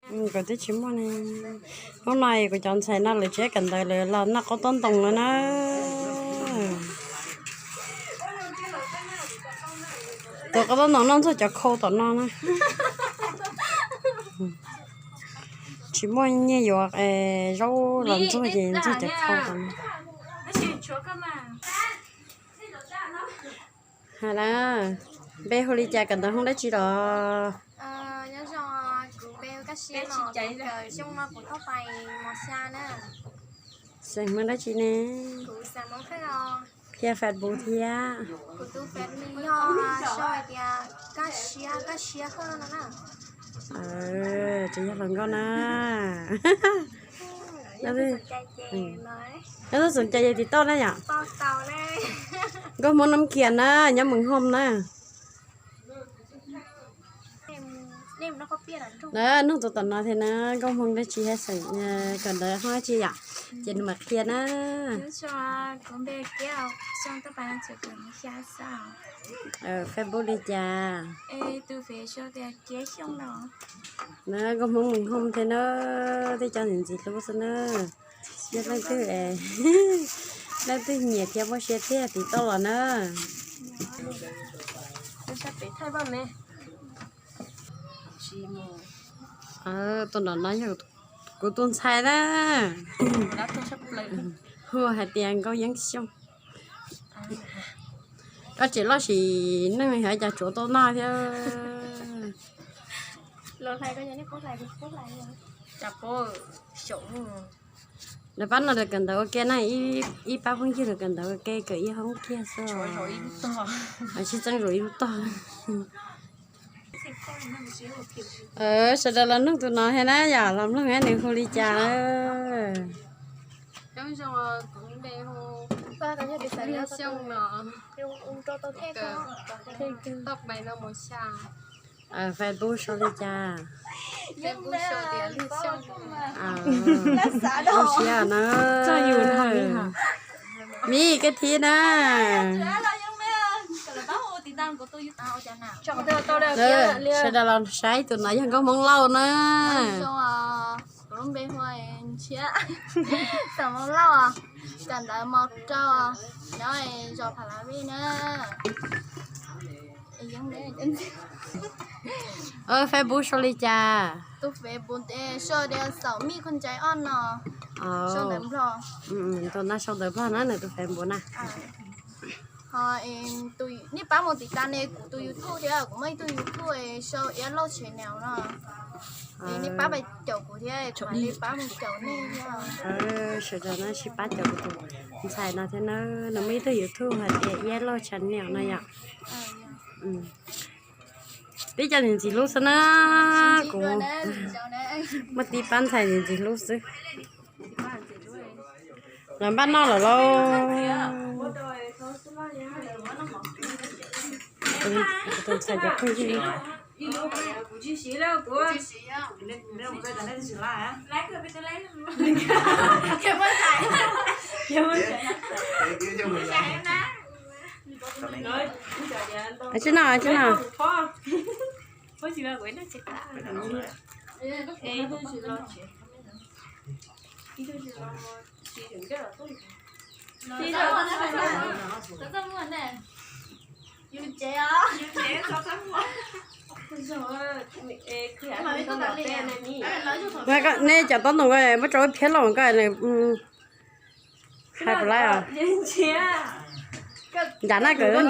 Kuv twb tsis muaj ne. Hnub no kuv cov ntxhais no lawv tsis kam ntawd lawv los noj qaub taub ntoo lawm na. Tus qaub taub ntoo noj ntxuag cov khau tom no na. Tsis muaj nyiaj yuav zaub los ntxuag ces ntxuag cov khau tom no. Hais na, npe hu li cas, kawm ntawv hoob dab tsi los? Xeem Hmoob dab tsi ne? Qhia Facebook thiab. Tsis yog hluas nkauj na. Leej twg xom cai ces tiv tauj na yom. Nkauj Hmoob Nab Khias na, nyob Mees Hoom na. Nug tus tom no thiab na, Nkauj Hmoob dab tsi thiab xeem, kawm ntawv hoob dab tsi yom, ces nws mam qhia na. Facebook li cas? Na, Nkauj Hmoob Mees Hoom thiab na, tej cov ntxim ntxim hlub xwb na. Yog leej twg, leej twg nyiam thiab muaj siab thiab tiv tauj los na. Tus nram no yog kuv tus ntxhais na, hu hais tias Nkauj Yeeb Xyooj. Koj tseem loj sim neej heev cas tsuav tau noj thiab. Lawv pab no lawv kawm ntawv ua ke na, ib pab phooj ywg lawv kawm ntawv ua ke, kawm ib hoob kiag xwb, sib txeeb zaum ib lub tog. Sawv daws los nug tus no thiab na yom, los mloog nws hu li cas na. Facebook sau li cas? Lub siab na. Mib, koj thiab na. Sawv daws los saib tus no yog Nkauj Hmoob Lauj na. Kuv lub npe hu Ntshiab, Xeem Hmoob Lauj, kawm ntawv mos rau, nyob zos Phav Lav Vij na. Facebook sau li cas? Tus Facebook sau tias Xaum Mij Khon Ncai Ob no. Sau ntawv Nplog. Tus no sau ntawv Nplog na, nws tus Facebook na. Ho nej pab mus tiv tas ne kuv tus YouTube thiab, kuv muaj ib tug YouTube sau Iab Lauj Channel no. Nej pab pab caum kuv thiab, kuv mam li pab mus caum nej thiab. Sawv daws no sib pab caum kuv tus ntxhais no thiab na, nws muaj ib tug YouTube hais tias Iab Lauj Channel no yom. Tib co ntxim ntxim hlub xwb na, kuv muaj tib pab ntxhais ntxim ntxim hlub xwb. Lawv npaj noj lawm lauj. Tus ntxhais cov phooj ywg. Tsis noj, tsis noj. Nej cov tob ntoo ko muab tso phiab los ko, hais puas laib os? Ncav na kawm.